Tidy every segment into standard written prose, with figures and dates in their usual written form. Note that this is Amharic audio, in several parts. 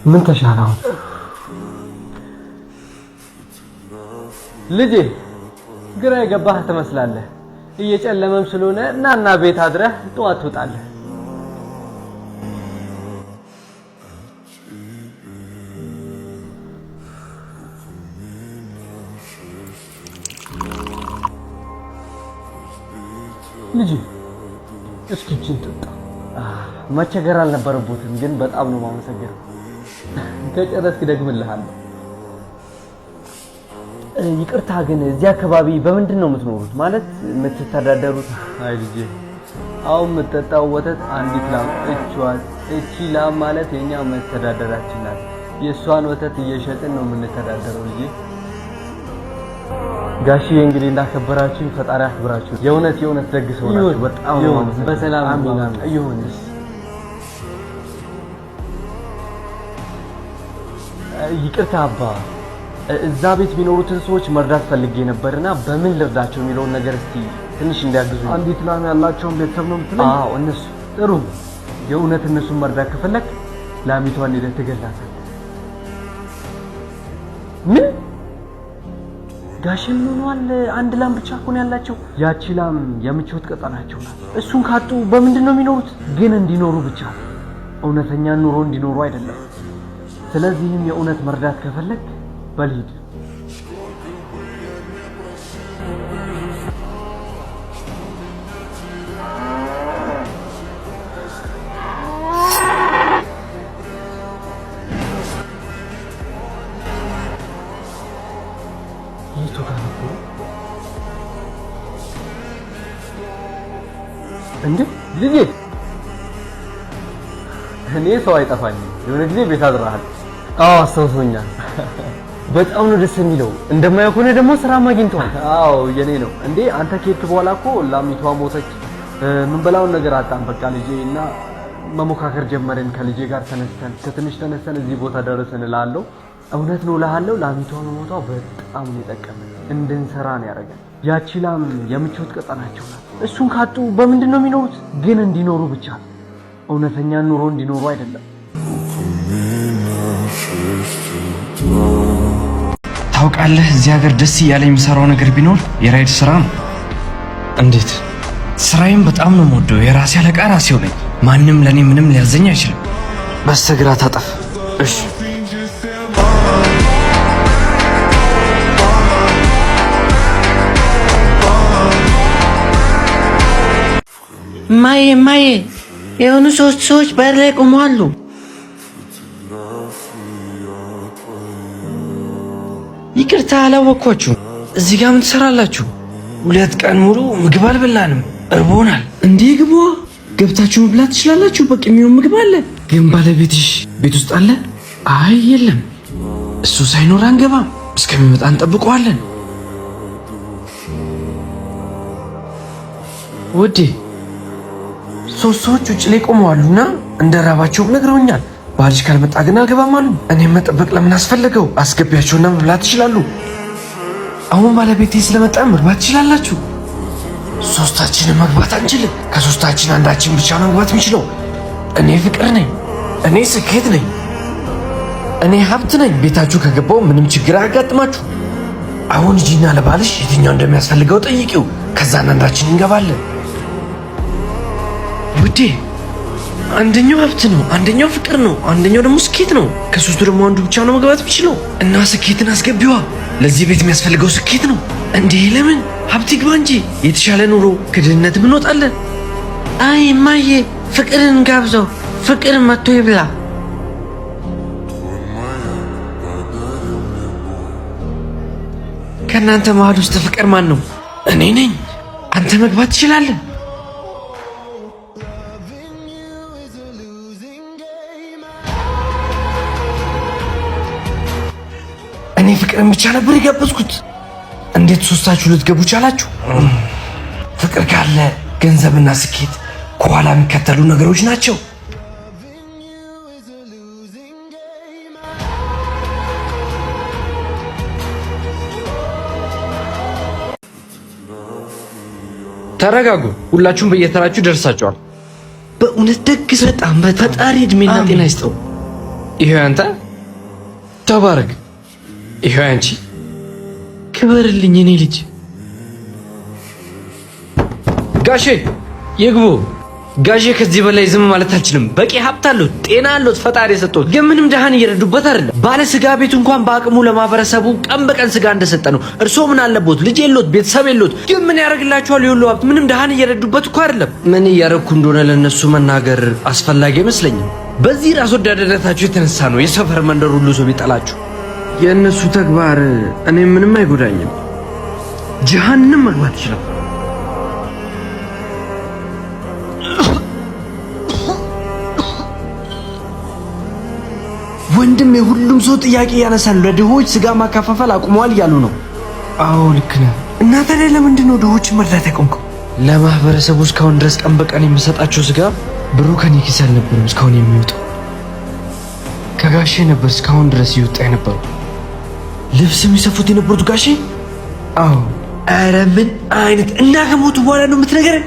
ምን ተሻለ አሁን? ልጄ ግራ የገባህ ትመስላለህ። እየጨለመም ስለሆነ ናና ቤት አድረህ ጠዋት ትወጣለህ። ልጄ እስኪ እችን ጠጣ። መቸገር አልነበረቦትም፣ ግን በጣም ነው የማመሰግነው። ከጨረስክ ደግምልሃለሁ። ይቅርታ ግን እዚህ አካባቢ በምንድን ነው የምትኖሩት? ማለት የምትተዳደሩት? አይ ልጄ፣ አሁን የምትጠጣው ወተት አንዲት ላም እቿን፣ እቺ ላም ማለት የኛ መተዳደራችን ናት። የእሷን ወተት እየሸጥን ነው የምንተዳደረው ልጄ። ጋሽዬ እንግዲህ እንዳከበራችሁ ፈጣሪ አክብራችሁ። የእውነት የእውነት ደግ ሰው ናችሁ። በጣም ነው የማመሰግነው። በሰላም ይሁን። ይቅርታ አባ፣ እዛ ቤት የሚኖሩትን ሰዎች መርዳት ፈልጌ ነበርና በምን ልርዳቸው የሚለውን ነገር እስቲ ትንሽ እንዲያግዙ። አንዲት ላም ያላቸውን ቤተሰብ ነው የምትለኝ? አዎ እነሱ። ጥሩ። የእውነት እነሱን መርዳት ከፈለግ ላሚቷን ሄደህ ትገላታለህ። ምን ጋሼ ምን ሆነዋል? አንድ ላም ብቻ እኮ ነው ያላቸው። ያቺ ላም የምቾት ቀጠናቸው ናት። እሱን ካጡ በምንድን ነው የሚኖሩት? ግን እንዲኖሩ ብቻ እውነተኛ ኑሮ እንዲኖሩ አይደለም። ስለዚህም የእውነት መርዳት ከፈለግ በል ሂድ። የቱ ጋር ነበሩ እንዴ? ልጄ እኔ ሰው አይጠፋኝም። የሆነ ጊዜ ቤት አድረሃል። አዎ አስታውሶኛል። በጣም ነው ደስ የሚለው። እንደማየው ከሆነ ደግሞ ስራም አግኝተዋል። አዎ የኔ ነው እንዴ። አንተ ከሄድክ በኋላ እኮ ላሚቷ ሞተች። ምን በላውን ነገር አጣን። በቃ ልጄ እና መሞካከር ጀመርን ከልጄ ጋር ተነስተን ከትንሽ ተነስተን እዚህ ቦታ ደረስን እላለሁ። እውነት ነው እልሃለሁ። ላሚቷ መሞቷ በጣም ነው የጠቀመን፣ እንድንሰራ ነው ያደረገን። ያቺ ላም የምቾት ቀጠናቸው ናት። እሱን ካጡ በምንድን ነው የሚኖሩት? ግን እንዲኖሩ ብቻ እውነተኛ ኑሮ እንዲኖሩ አይደለም። ታውቃለህ፣ እዚህ ሀገር ደስ እያለኝ የምሰራው ነገር ቢኖር የ ride ስራ ነው። እንዴት? ስራዬም በጣም ነው የምወደው። የራሴ አለቃ ራሴው ነኝ። ማንም ለእኔ ምንም ሊያዘኝ አይችልም። በስተግራ ታጠፍ። እሺ። ማዬ ማዬ፣ የሆኑ ሶስት ሰዎች በር ላይ ቆመዋል። ይቅርታ አላወቅኳችሁ። እዚህ ጋር ምን ትሰራላችሁ? 2 ቀን ሙሉ ምግብ አልበላንም፣ እርቦናል። እንዴ ግቡ፣ ገብታችሁ መብላት ትችላላችሁ። በቂ የሚሆን ምግብ አለ። ግን ባለቤትሽ ቤት ውስጥ አለ? አይ የለም፣ እሱ ሳይኖር አንገባም። እስከሚመጣ እንጠብቀዋለን። ውዴ 3 ሰዎች ውጭ ላይ ቆመዋሉና እንደራባቸውም ነግረውኛል። ባልሽ ካልመጣ ግን አልገባም አሉ። እኔም መጠበቅ ለምን አስፈለገው? አስገቢያቸውና መብላት ይችላሉ። አሁን ባለቤቴ ስለመጣ መግባት ትችላላችሁ። ሶስታችንን መግባት አንችልም። ከሶስታችን አንዳችን ብቻ ነው መግባት የሚችለው። እኔ ፍቅር ነኝ፣ እኔ ስኬት ነኝ፣ እኔ ሀብት ነኝ። ቤታችሁ ከገባው ምንም ችግር አያጋጥማችሁ። አሁን ሂጂና ለባልሽ የትኛው እንደሚያስፈልገው ጠይቂው። ከዛ አንዳችን እንገባለን። ውዴ አንደኛው ሀብት ነው፣ አንደኛው ፍቅር ነው፣ አንደኛው ደግሞ ስኬት ነው። ከሶስቱ ደግሞ አንዱ ብቻ ነው መግባት የሚችለው እና ስኬትን አስገቢዋ። ለዚህ ቤት የሚያስፈልገው ስኬት ነው። እንዴ ለምን ሀብት ይግባ እንጂ የተሻለ ኑሮ ከድህነትም እንወጣለን። አይ እማዬ፣ ፍቅርን ጋብዘው፣ ፍቅር መጥቶ ይብላ። ከእናንተ መሀል ውስጥ ፍቅር ማን ነው? እኔ ነኝ። አንተ መግባት ትችላለህ። እኔ ፍቅርን ብቻ ነበር የጋበዝኩት። እንዴት ሶስታችሁ ልትገቡ ቻላችሁ? ፍቅር ካለ ገንዘብና ስኬት ከኋላ የሚከተሉ ነገሮች ናቸው። ተረጋጉ። ሁላችሁም በየተራችሁ ደርሳችኋል። በእውነት ደግ በጣም ፈጣሪ እድሜና ጤና ይስጠው። ይሄው አንተ ተባረክ። ይሄው አንቺ ክበርልኝ የኔ ልጅ። ጋሼ ይግቡ። ጋሼ ከዚህ በላይ ዝም ማለት አልችልም። በቂ ሀብት አሉት፣ ጤና አሉት፣ ፈጣሪ የሰጠሁት ግን ምንም ድሃን እየረዱበት አይደለም። ባለ ስጋ ቤቱ እንኳን በአቅሙ ለማህበረሰቡ ቀን በቀን ስጋ እንደሰጠ ነው። እርስዎ ምን አለቦት? ልጅ የሎት፣ ቤተሰብ የሎት፣ ግን ምን ያደርግላችኋል? የሁሉ ሀብት ምንም ድሃን እየረዱበት እኮ አይደለም። ምን እያረግኩ እንደሆነ ለእነሱ መናገር አስፈላጊ አይመስለኝም። በዚህ ራስ ወዳድነታችሁ የተነሳ ነው የሰፈር መንደር ሁሉ ሰው ቢጠላችሁ። የእነሱ ተግባር እኔ ምንም አይጎዳኝም። ጀሃነም መግባት ይችላል። ወንድም የሁሉም ሰው ጥያቄ ያነሳሉ። ለድሆች ስጋ ማከፋፈል አቁመዋል እያሉ ነው። አዎ ልክ ነህ። እና ታዲያ ለምንድን ነው ድሆችን መርዳት ያቆምከው? ለማህበረሰቡ እስካሁን ድረስ ቀን በቀን የምሰጣቸው ስጋ ብሩ ከኔ ኪስ አልነበረም እስካሁን የሚወጣው ከጋሼ ነበር። እስካሁን ድረስ እየወጣ የነበረው ልብስ የሚሰፉት የነበሩት ጋሼ? አዎ። ኧረ ምን አይነት እና ከሞቱ በኋላ ነው የምትነግረን?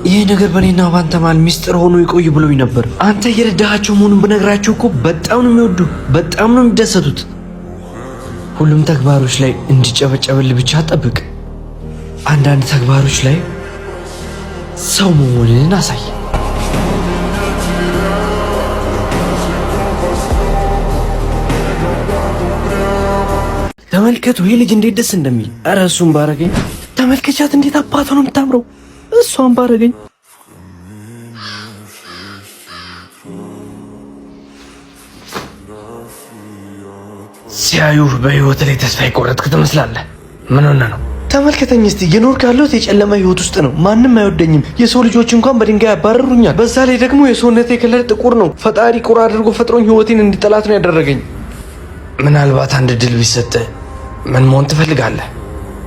ይሄ ነገር በእኔና ባንተ መሃል ሚስጥር ሆኖ ይቆይ ብሎኝ ነበር። አንተ እየረዳሃቸው መሆኑን ብነግራቸው እኮ በጣም ነው የሚወዱ፣ በጣም ነው የሚደሰቱት። ሁሉም ተግባሮች ላይ እንዲጨበጨብል ብቻ ጠብቅ። አንዳንድ ተግባሮች ላይ ሰው መሆንን አሳይ። ተመልከቱ ይሄ ልጅ እንዴት ደስ እንደሚል። ኧረ እሱም ባረገኝ። ተመልከቻት እንዴት አባቷ ነው የምታምረው። እሷም ባረገኝ። ሲያዩህ በህይወት ላይ ተስፋ የቆረጥክ ትመስላለህ። ምን ሆነህ ነው? ተመልከተኝ እስቲ እየኖርክ ያለሁት የጨለማ ህይወት ውስጥ ነው። ማንም አይወደኝም። የሰው ልጆች እንኳን በድንጋይ ያባረሩኛል። በዛ ላይ ደግሞ የሰውነቴ color ጥቁር ነው። ፈጣሪ ቁር አድርጎ ፈጥሮኝ ህይወቴን እንዲጠላት ነው ያደረገኝ። ምናልባት አንድ ድል ቢሰጥህ ምን መሆን ትፈልጋለህ?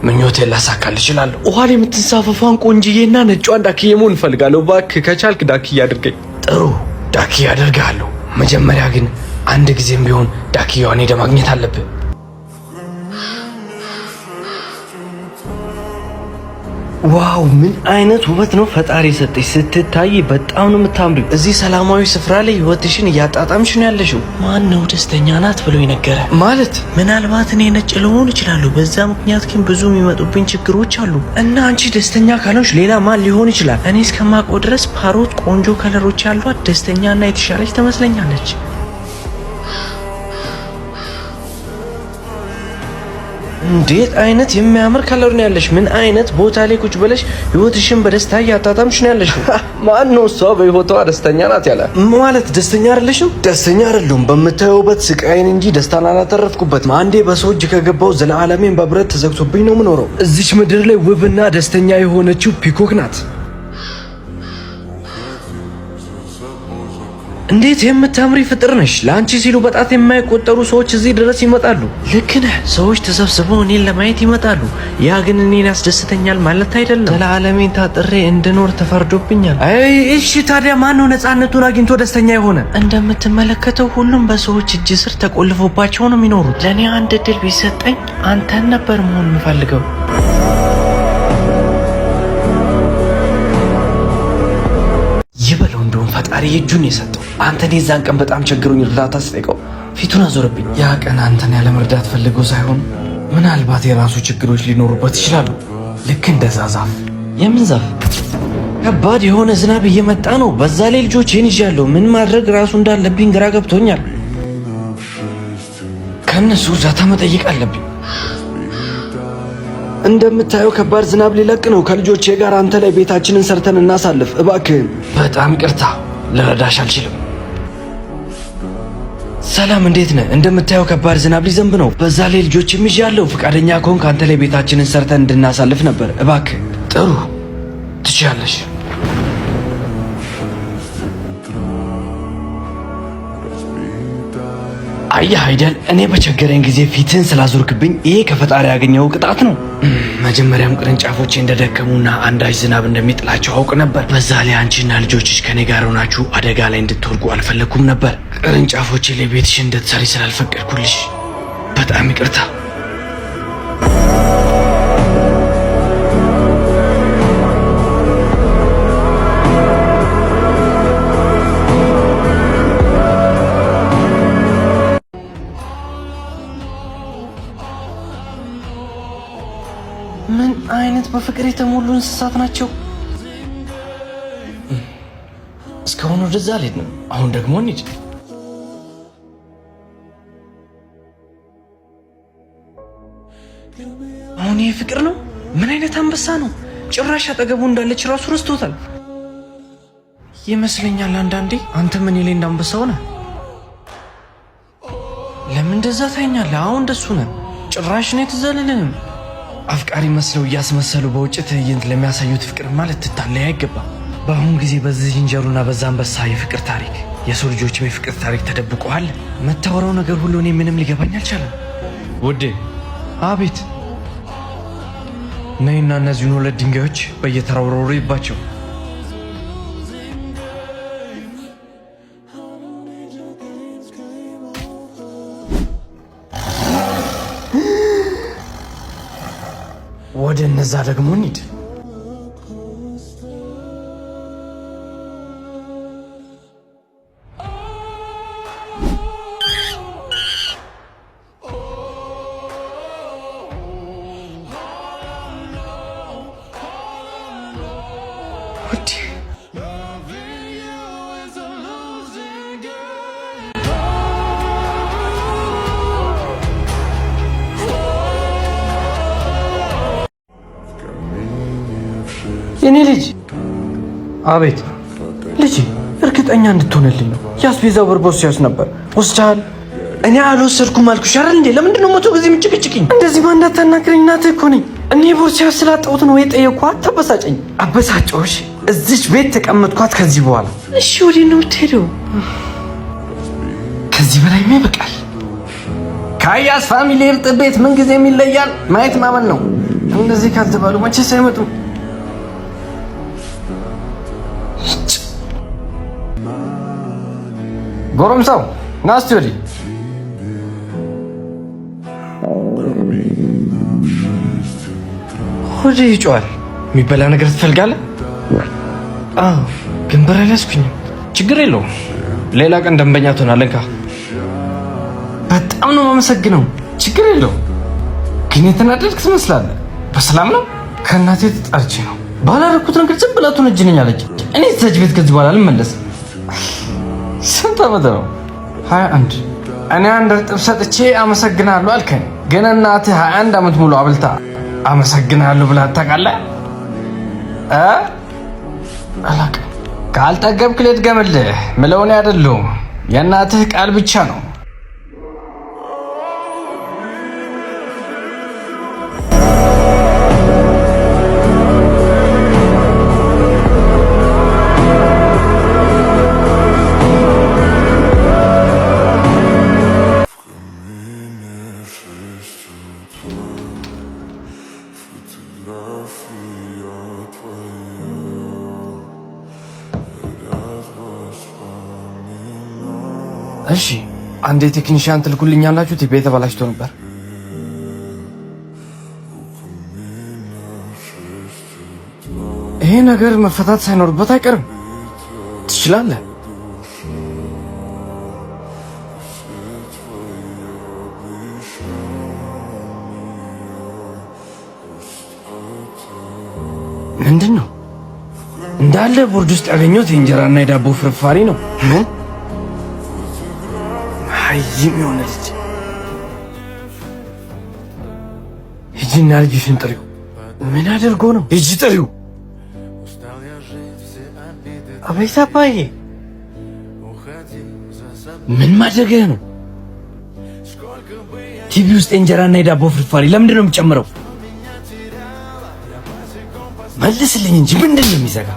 ምኞቴን ላሳካል እችላለሁ። ውሃ ላይ የምትንሳፈፏን ቆንጅዬና ነጯን ዳክዬ መሆን እፈልጋለሁ። እባክህ ከቻልክ ዳክዬ አድርገኝ። ጥሩ ዳክዬ አደርግሃለሁ። መጀመሪያ ግን አንድ ጊዜም ቢሆን ዳክዬዋን ሄደህ ማግኘት አለብህ። Wow ምን አይነት ውበት ነው ፈጣሪ የሰጠሽ! ስትታይ በጣም ነው የምታምሪው። እዚህ ሰላማዊ ስፍራ ላይ ህይወትሽን እያጣጣምሽ ነው ያለሽው። ማን ነው ደስተኛ ናት ብሎ የነገረ? ማለት ምናልባት እኔ ነጭ ልሆን እችላለሁ። በዛ ምክንያት ግን ብዙ የሚመጡብኝ ችግሮች አሉ። እና አንቺ ደስተኛ ካልሆንሽ ሌላ ማን ሊሆን ይችላል? እኔ እስከማውቀው ድረስ parrot ቆንጆ color ኦች ያሏት ደስተኛና የተሻለች ትመስለኛለች። እንዴት አይነት የሚያምር color ነው ያለሽ! ምን አይነት ቦታ ላይ ቁጭ ብለሽ ህይወትሽን በደስታ እያጣጣምሽ ነው ያለሽው። ማን ነው እሷ በህይወቷ ደስተኛ ናት ያለ? ማለት ደስተኛ አይደለሽም? ደስተኛ አይደለሁም። በምታየው ውበት ስቃይን እንጂ ደስታን አላተረፍኩበትም። አንዴ በሰው እጅ ከገባው ዘለዓለሜን በብረት ተዘግቶብኝ ነው የምኖረው። እዚች ምድር ላይ ውብና ደስተኛ የሆነችው peacock ናት። እንዴት የምታምሪ ፍጥር ነሽ! ለአንቺ ሲሉ በጣት የማይቆጠሩ ሰዎች እዚህ ድረስ ይመጣሉ። ልክ ነህ። ሰዎች ተሰብስበው እኔን ለማየት ይመጣሉ። ያ ግን እኔን ያስደስተኛል ማለት አይደለም። ዘለዓለሜን ታጥሬ እንድኖር ተፈርዶብኛል። አይ እሺ፣ ታዲያ ማን ነው ነፃነቱን አግኝቶ ደስተኛ የሆነ? እንደምትመለከተው ሁሉም በሰዎች እጅ ስር ተቆልፎባቸው ነው የሚኖሩት። ለእኔ አንድ እድል ቢሰጠኝ አንተን ነበር መሆን የምፈልገው። ይበለው እንደውም ፈጣሪ እጁን የሰጠው አንተን የዛን ቀን በጣም ቸግሮኝ እርዳታ ስጠይቀው ፊቱን አዞረብኝ። ያ ቀን አንተን ያለ መርዳት ፈልጎ ሳይሆን ምናልባት የራሱ ችግሮች ሊኖሩበት ይችላሉ። ልክ እንደዛ ዛፍ። የምን ዛፍ? ከባድ የሆነ ዝናብ እየመጣ ነው። በዛ ላይ ልጆቼን ይዣለሁ። ምን ማድረግ ራሱ እንዳለብኝ ግራ ገብቶኛል። ከእነሱ እርዳታ መጠየቅ አለብኝ። እንደምታየው ከባድ ዝናብ ሊለቅ ነው። ከልጆቼ ጋር አንተ ላይ ቤታችንን ሰርተን እናሳልፍ እባክህን። በጣም ይቅርታ ልረዳሽ አልችልም። ሰላም፣ እንዴት ነህ? እንደምታየው ከባድ ዝናብ ሊዘንብ ነው። በዛ ላይ ልጆችም ይዣለሁ። ፈቃደኛ ከሆንክ አንተ ላይ ቤታችንን ሰርተን እንድናሳልፍ ነበር። እባክህ። ጥሩ፣ ትችያለሽ። አየህ አይደል፣ እኔ በቸገረኝ ጊዜ ፊትህን ስላዞርክብኝ ይሄ ከፈጣሪ ያገኘው ቅጣት ነው። መጀመሪያም ቅርንጫፎቼ እንደደከሙና አንዳች ዝናብ እንደሚጥላቸው አውቅ ነበር። በዛ ላይ አንቺና ልጆችሽ ከኔ ጋር ሆናችሁ አደጋ ላይ እንድትወድቁ አልፈለግኩም ነበር። ቅርንጫፎቼ ላይ ቤትሽ እንድትሰሪ ስላልፈቀድኩልሽ በጣም ይቅርታ። አይነት በፍቅር የተሞሉ እንስሳት ናቸው። እስካሁን ወደዛ አልሄድንም። አሁን ደግሞ እንሂድ። አሁን ይሄ ፍቅር ነው? ምን አይነት አንበሳ ነው? ጭራሽ አጠገቡ እንዳለች ራሱ ረስቶታል ይመስለኛል። አንዳንዴ አንተ ምን ላይ እንዳንበሳ ሆነ። ለምን እንደዛ ታይኛለህ? አሁን እንደሱ ነህ። ጭራሽ ነው የተዘለልህም። አፍቃሪ መስለው እያስመሰሉ በውጭ ትዕይንት ለሚያሳዩት ፍቅር ማለት ትታለይ አይገባም። በአሁን ጊዜ በዚህ ዝንጀሮና በዛ አንበሳ የፍቅር ታሪክ የሰው ልጆችም የፍቅር ታሪክ ተደብቀዋል። መታወራው ነገር ሁሉ እኔ ምንም ሊገባኝ አልቻለም። ውዴ። አቤት። ነይና እነዚህን ሁለት ድንጋዮች በየተራው ወርውሪባቸው። ወደ እነዛ ደግሞ እንሂድ። የኔ ልጅ። አቤት ልጅ፣ እርግጠኛ እንድትሆንልኝ ነው። የአስቤዛው ብር ቦርሳዬ ውስጥ ነበር። ወስደሃል? እኔ አልወሰድኩም አልኩሽ አይደል እንዴ? ለምንድን ነው 100 ጊዜ የምትጨቀጭቂኝ? እንደዚህ ማን እንዳታናግረኝ፣ እናትህ እኮ ነኝ። እኔ ቦርሳዬ ውስጥ ስላጣሁት ነው የጠየቅኩህ። አታበሳጨኝ። አበሳጨሁሽ? እዚች ቤት ተቀመጥኳት ከዚህ በኋላ። እሺ፣ ወዴት ነው የምትሄደው? ከዚህ በላይ ይበቃል። ካያስ ፋሚሊ እርጥብ ቤት ምን ጊዜም ይለያል። ማየት ማመን ነው። እንደዚህ ካልተባሉ መቼስ አይመጡም። ጎረምሳው ና እስቲ ወዲህ። ሆዴ ይጮሃል። የሚበላ ነገር ትፈልጋለህ? አዎ፣ ግን ብር አልያዝኩኝም። ችግር የለውም፣ ሌላ ቀን ደንበኛ ትሆናለህ። እንካ። በጣም ነው የማመሰግነው። ችግር የለውም። ግን የተናደድክ ትመስላለህ። በሰላም ነው? ከእናቴ ተጣልቼ ነው። ባላደረኩት ነገር ዝም ብላ ትወነጅለኛለች። እኔ እዛች ቤት ከዚህ በኋላ አልመለስም። ስንት ዓመት ነው? 21። እኔ አንድ እርጥብ ሰጥቼ አመሰግናለሁ አልከኝ። ግን እናትህ 21 ዓመት ሙሉ አብልታ አመሰግናለሁ ብላ ታውቃለህ? አላውቅም። ካልጠገብክ ልድገምልህ። ምለው እኔ አይደለሁም የእናትህ ቃል ብቻ ነው። እሺ አንድ የቴክኒሽያን ትልኩልኛላችሁ? ቲቪ ተበላሽቶ ነበር። ይሄ ነገር መፈታት ሳይኖርበት አይቀርም። ትችላለህ። ምንድን ነው እንዳለ ቦርድ ውስጥ ያገኘሁት የእንጀራና የዳቦ ፍርፋሪ ነው። ምን ሀይም የሆነ ልጅ። ሂጂና ልጅሽን ጥሪው። ምን አድርጎ ነው? ሂጂ ጥሪው። አቤት አባዬ፣ ምን ማድረግህ ነው? ቲቪ ውስጥ የእንጀራና የዳቦ ፍርፋሪ ለምንድን ነው የምጨምረው? መልስልኝ እንጂ ምንድን ነው የሚዘጋ?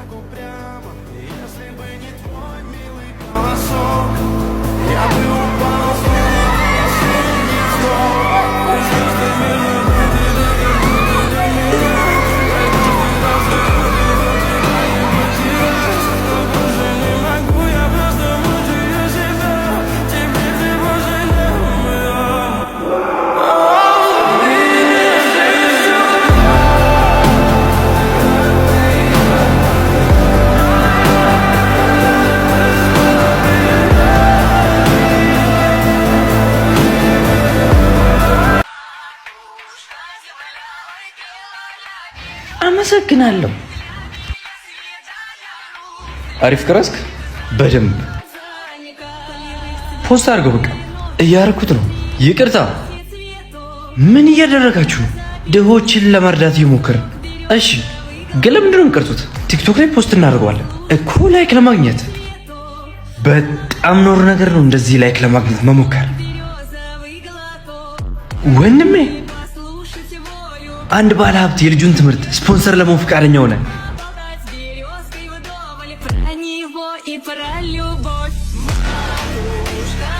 አመሰግናለሁ። አሪፍ ቀረጽክ። በደንብ post አድርገው። በቃ እያደረኩት ነው። ይቅርታ፣ ምን እያደረጋችሁ ነው? ድሆችን ለመርዳት እየሞከርን። እሺ፣ ግን ለምንድን ነው የሚቀርጹት? ቲክቶክ ላይ post እናደርገዋለን እኮ like ለማግኘት። በጣም ነውር ነገር ነው እንደዚህ like ለማግኘት መሞከር። ወንድሜ፣ አንድ ባለ ሀብት የልጁን ትምህርት ስፖንሰር ለመሆን ፈቃደኛ ሆነ። Про него и про любовь. Матушка.